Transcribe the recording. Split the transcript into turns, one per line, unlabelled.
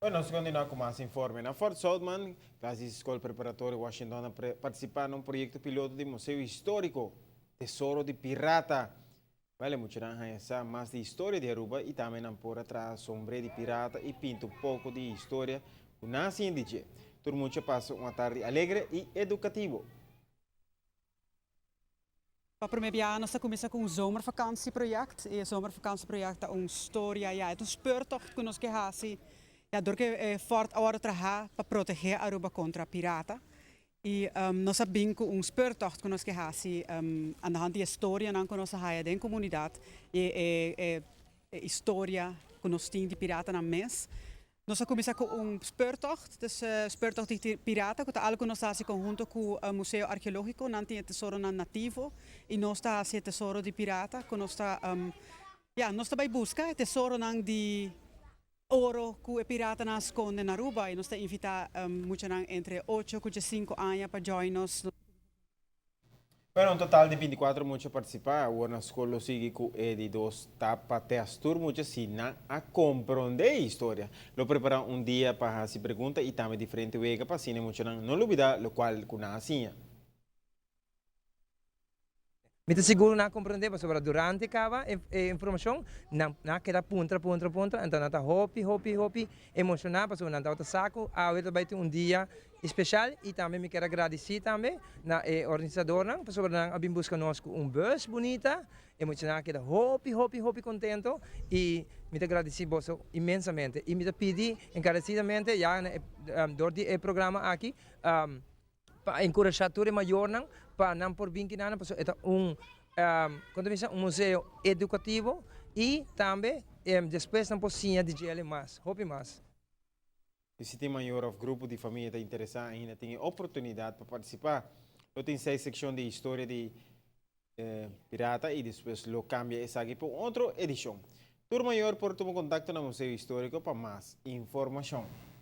Bueno, nos ta continua cu mas informe. Na Fort Zoutman, klas di Scol Preparatorio Washington a participa den un proyecto piloto di Museo Historico, Tesoro di Pirata. Bale, muchanan a haya mas di historia di Aruba y tambe nan por a traha sombre di pirata y pinta un poco di historia cu nan a siña. Tur mucha a pasa un atardi alegre y educativo.
Pa prome biaha nos a cuminsa cu un zomervakantieproject. E zomervakantieproject ta un historia, ja, e un speurtocht cu nos kier haci. Ja, door cu Fort a wordo traha pa protege Aruba contra pirata. Y nos a bin cu un speurtocht cu nos kier haci aan de hand di historia nan cu nos haya den comunidad y historia cu nos tin di pirata nan mes. Nos a cuminsa cu un speurtocht, dus speurtocht di pirata, cu ta algo cu nos ta haci conhunto cu e Museo Arqueologico, nan tin tesoro nan nativo, y nos ta haci tesoro di pirata, cu nos ta, ja, nos ta bay busca tesoro nan di oro cu e pirata nan a sconde na Aruba, y nos ta invita mucha nan entre 8 y 5 aña pa join nos.
Bueno, un total di 24 mucha a participa. Awor na scol lo sigui cu e di dos etapa test. Tur mucha si nan a comprende e historia. Lo prepara un dia pa haci pregunta y tambe diferente wega pa asina mucha nan no lubida loke cu nan a siña.
Mi ta sigur nan a comprende, pasobra durante caba e informacion, nan keda puntra, puntra, puntra, anto nan ta hopi, hopi, hopi emociona, pasobra nan ta sa cu awe tambe tin un dia special. Y tambe mi kier gradici tambe na e organisador nan, pasobra nan a bin busca nos cu un bus bunita, e muchanan a keda hopi, hopi, hopi contento y mi ta gradici boso inmensamente. Y mi ta pidi encarecidamente, ya door di e programa aki, pa encurasha tur e mayornan pa nan por bin akinan, pasobra ta un, con ta un museo educativo y tambe despues nan por siña di dje mas, hopi mas.
Y si tin mayor of grupo di famia ta interesa ainda, tin oportunidad pa participa. Lo tin seis seccion di historia di pirata y despues lo cambia esaki pa otro edicion. Tur mayor por tuma contacto na Museo Historico pa mas informacion.